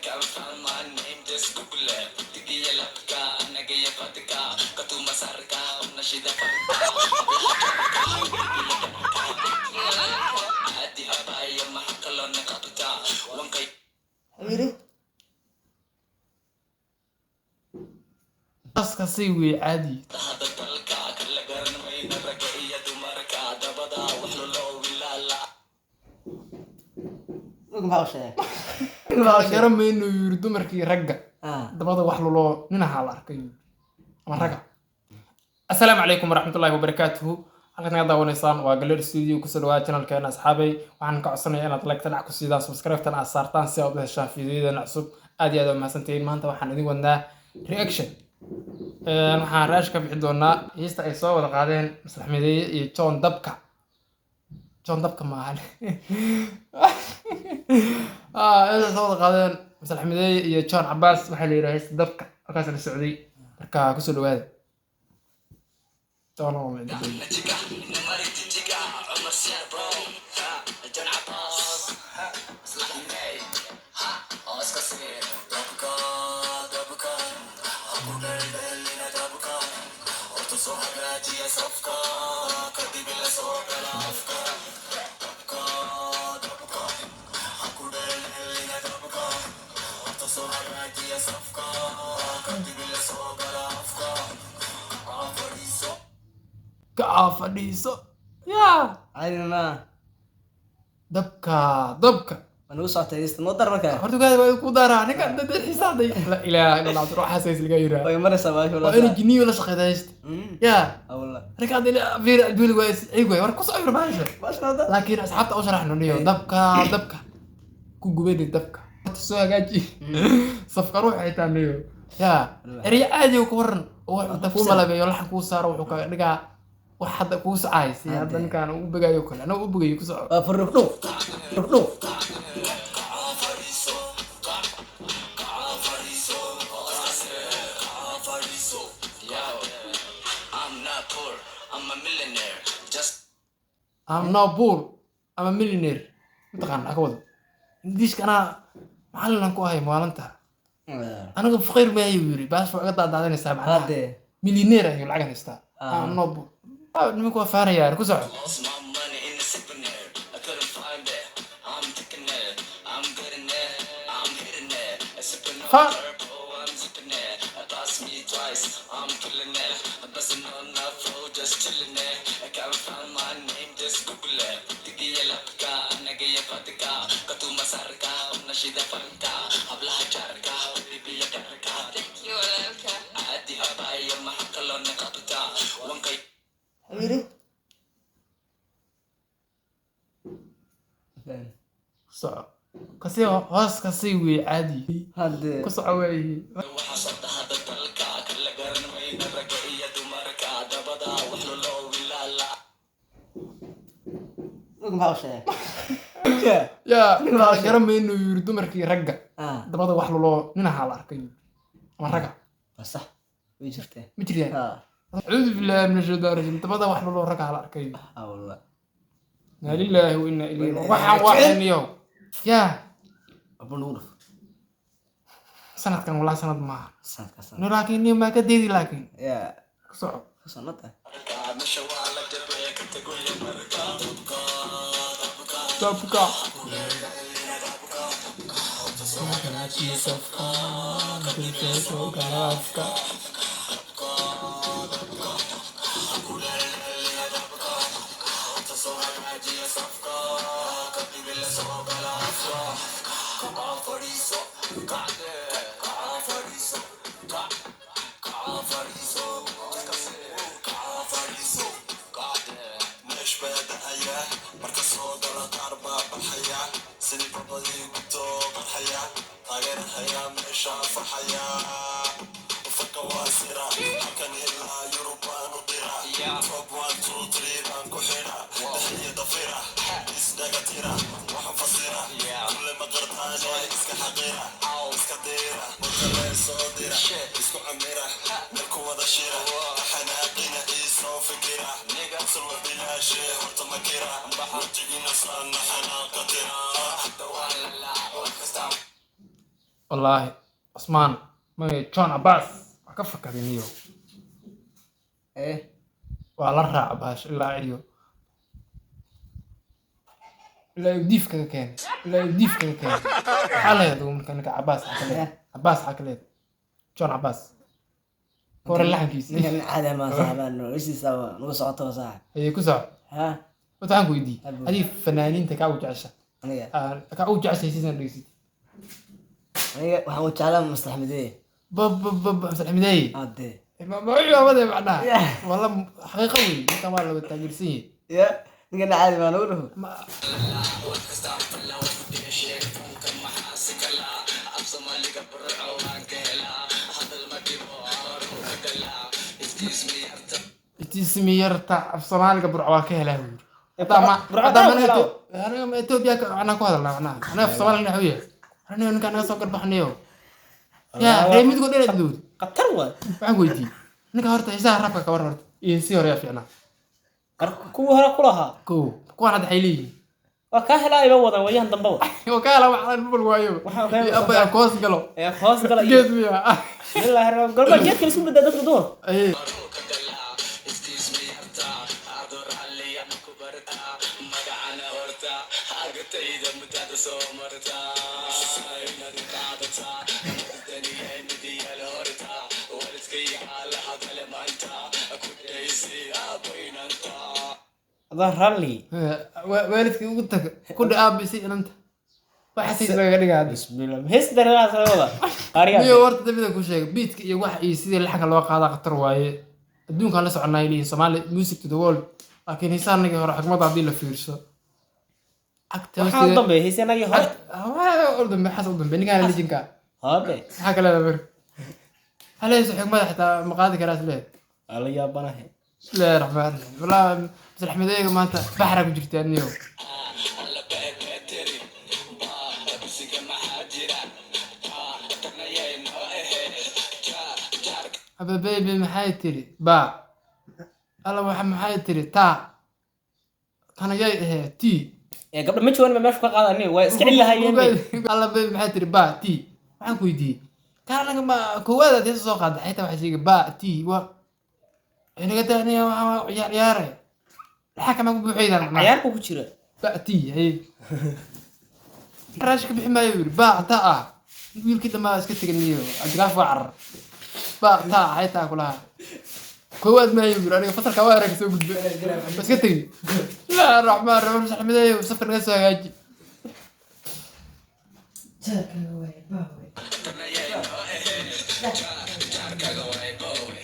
Can't find my name, just Google it. Tigiya labka, nagaya patka, katuma sarka, nashida panka. Adi abaya mahakalo nakapta, wankay Muxuu yidhi? Askasay wey caadi. Hada dalka, kala garan mayna ragga iyo dumarka, dabada wax loloo wilaala. Ninka maxaa u sheegay? Kala garan mayno yiri dumarkii ragga. Ah. Dabada wax luloo nin ahaa la arkay yiri. Ama ragga. Asalaamu calaykum waraxmatullaahi wabarakaatuhu. Halkaad naga daawanaysaan waa Galer Studio. Kusoo dhawaada channelkeena, asxaabay. Waxaan ka codsanayaa inaad like dhinac ku siidaan, subscribe-tan aad saartaan si aad u heshaan fiidiyoyadeena cusub. Aad iyo aad waa mahadsantihiin. Maanta waxaan idin wadnaa reaction. Waxaan reaction ka bixi doonaa heesta ay soo wada qaadeen Maslax Mideeye iyo John Dabka. John Dabka maahan. Heesta soo wada qaadeen Maslax Mideeye iyo John Cabaas waxaa la yidhaha heesta Dabka. Halkaas la socday. Marka kusoo dhawaada. John oo la idin. Najiga, namari jijiga, Cumar Siyaar bro, ha, John Cabaas, ha, Maslax Mideeye, ha, oo iska sii. Dabka, dabka, ha ku dheeldheelina dabka, horta soo hagaajiya safka, kadib la soo gala afka. Dabka, dabka, ha ku dheeldheelina dabka, horta soo hagaajiya safka, kadib la soo gala afka. Kaa fadhiiso. Kaa fadhiiso. Yaa. Caadi ma. Dabka, dabka. Waa nagu socotay heesta. Noo dar markaa. Horta gaadi waa ku daraa ninka dad xiisaaday. La ilaaha illa Allah, waxaas is laga yiraa. Way maraysaa baasha. Waa inuu jiniyo la shaqeeyda heesta. Yaa. Awla. Ninka hadda ila fiir adduunka waa is ciig waay. War ku soo baasha. Baasha noo dar. Laakiin asxaabta u sharaxno niyo dabka, dabka. Ku gubani dabka. Horta soo hagaaji. Safka ruux xitaa niyo. Yaa. Erey caadi oo ku waran oo wuxuu inta kuu malabeeyo laxan kuu saaro wuxuu kaga dhigaa wax hadda kuu socay si hadda ninkaan uu begayo kale anagu u begayo ku soco. Waa furuq dhuq. Furuq dhuq. Yo, I'm not poor, I'm a millionaire. Just I'm not poor, I'm a millionaire. Mataqaan maxaa ka wado? Ingiriiska anaa macalin ku ahay maalinta. Aniga faqiir maayo yiri, baas waa iga daadaadanaysaa macnaha. Haddee. Millionaire ayuu lacag haystaa. Ah. I'm not poor. Nimanku waa faanayaan, ku soco. Lost my money in the souvenir. I couldn't find it. I'm taking it. I'm getting it. I'm hitting it. A sipping on purple. I'm zipping it. I pass me twice. I'm killing it. I'm busting on that floor, just chilling it. I can't find my name, just Google it. Tigiya labka, nagaya patka, katuma sarka, nashida fanka, hablaha jarka, bibiya darka. Thank you, walaalka. Adi abaya mahakalo nakapta, wankay. Muxuu yidhi? Soco. Kasi hoos kasi wey caadi. Haddee. Ku soco weeye. Waxa socda hadda dalka kala garan mayna ragga iyo dumarka, dabada wax loloo wilaala. Ninka maxaa u sheegay? Yaa, kala garan mayno yiri dumarkii ragga. Ah. Dabada wax luloo nin ahaa la arkay yiri. Ama ragga. Waa sax. Way jirtee. Ma jiraan? Ah. Acuudu billaahi min ashaytaani rajiim. Dabada wax luloo ragga la arkay yiri. Awla. Inna lillaahi wa inna ilayhi Wa inna waxaan ilayhi waa raaji'uun. xiniyow. Yaa. Abu nagu dhuf. Sanadkan walaa sanad maaha. Sanadka sanad. No laakiin niyo maa ka deedi laakiin. Yaa. Ku soco. Sanad ah. Meesha waa la jabay ka tagoya marka dabka, dabka. Dabka. Meesh baa dahaya marka soo gala qaar baa baxaya sidii babadii gubtoo qarxaya taageerahaya meesha farxaya faka waa sira halkan ilaa Yurub baan u dira top one two three baan ku xidha daxiya dafira isdhaga tira waxaan fasira kulle ma qartaane iska xaqira iska dira murkale soo dira isku camira meel ku wada shira xanaaqina iisoo fikira sulwa bilaashe horta makira wejigina saana xanaaqa tira. Wallaahi Cusmaan magay John Abbas waa ka fakaday niyo. Eh. Waa la raaca bahash ilaa iyo diif kaga keenay, ilaa iyo diif kaga keenay. Maxaa leedahay adigu marka ninka Cabbaas xaa ka leedahay? Cabbaas xaa ka leedahay? John Cabbaas ka waran laxankiisa? Ninkan caadi ma saaxibaan, noloshiisa waa nagu socoto saaxib. Ayay ku soco. Ha. Horta waxaan ku weydiiyey Abu. Adiga fanaaniinta kaa ugu jecesha? Aniga? Kaa ugu jecesha hesiisan dhegeysatid? Aniga waxaan u jeclaa Maslax Mideeye. Bab bab bab, Maslax Mideeye. Hadee. Ma macnaha. Yeah. Walla xaqiiqo wey, ninkan waa laga taageersan yahay. Ya, ninkan caadi ma nagu dhaho. Ismi yarta af Soomaaliga Burco waa ka helaa buu yiri. Hadaa ma Burco hadaa taa mana helaa. Aniga ma Ethiopia ka macnaha ku hadalnaa macnaha. Aniga af Soomaaliga naxuu yahay. Aniga ninkan naga soo garbaxnayo. Yaa reer midgo dheer dowd. Khatar waay. Waxaan ku weydiiyey ninka horta xiisaha rapka ka war horta iyo si hore yaa fiicnaa? Kuwii hore ku lahaa. Kow kuwan hadda waxay leeyihiin. Waa kaa helaa iba wadan wayahan dambaba. Waa ka helaa waxaan mabal waayo. Waxaan ka helaa. Iyo abba yaa koos galo. Ee hoos gala iyo Geed miya? Bismillaahi rahmaan golba geedka la isku bedaa dadka dumar. Ay. Adaa raalli. Waalidkii ugu tag ku dhaabisay inanta. Waxa siis laga dhigaa hadda. Bismillah, hees dareerahaas laga wadaa qaariyaa. Miyo horta dabida ku sheegay beatka iyo wax iyo sidii laxanka loo qaadaa khatar waaye. Adduunkaan la soconaa leeyihiin Somali music to the world, laakiin heesaha anagii hore xikmadda haddii la fiirso cagta Waxaa u dambeeya heesanagii hore. Waxaa u dambe xas u dambe ninkaan lijinka. Habe. Maxaa ka leedahay marka haleyso xikmada xitaa ma qaadi karaa isleeyahay? Waa la yaabanahay. Bismillahi raxmaan raxiim. Wallaahi Maslax Mideega maanta baxra ku jirtaa niyow. Aba baby maxay tiri? Ba alla waxa maxay tiri? Taa tana yay ahayd t. Ee gabdha ma joogan, ma meesha ka qaadani waa iska celi lahaayeen be. Alla baby maxay tiri? Ba t. Waxaan ku weydiiyey kaan anaga ma koowaad aad heesa soo qaada xitaa waxay sheegay ba t wa inaga daaniya waxaa ciyaar ciyaare maxaa kama ku buuxaydaan macnaha. Cayaarku ku jira. Ba t haye raash ka bixi maayo yiri ba ta ah wiilkii dhammaa iska tegan niyo ajraaf waa carar ba ta xitaa kulaha koowaad maayo yiri aniga fasalka waa arag soo gudbay waa iska tegey. Bismillaahi raxmaan raxiim. Saxmideeyo safar naga soo hagaaji. Jaarkaaga waay, baa waay.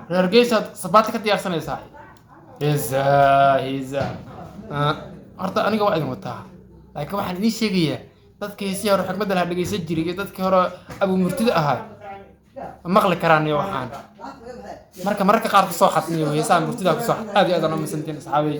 Reer Hargeysaad sabaata ka diyaarsanaysaa. Heesa heesa. Horta aniga waa idin wataa, laakiin waxaan idiin sheegayaa dadkii heesihii hore xikmadda lahaa dhegeysan jiray iyo dadkii hore abu murtida ahaa ma maqli karaan iyo waxaan marka mararka qaar kusoo xadniyo heesaha murtida kusoo xad. Aad iyo aad aan u masantiin asxaabey.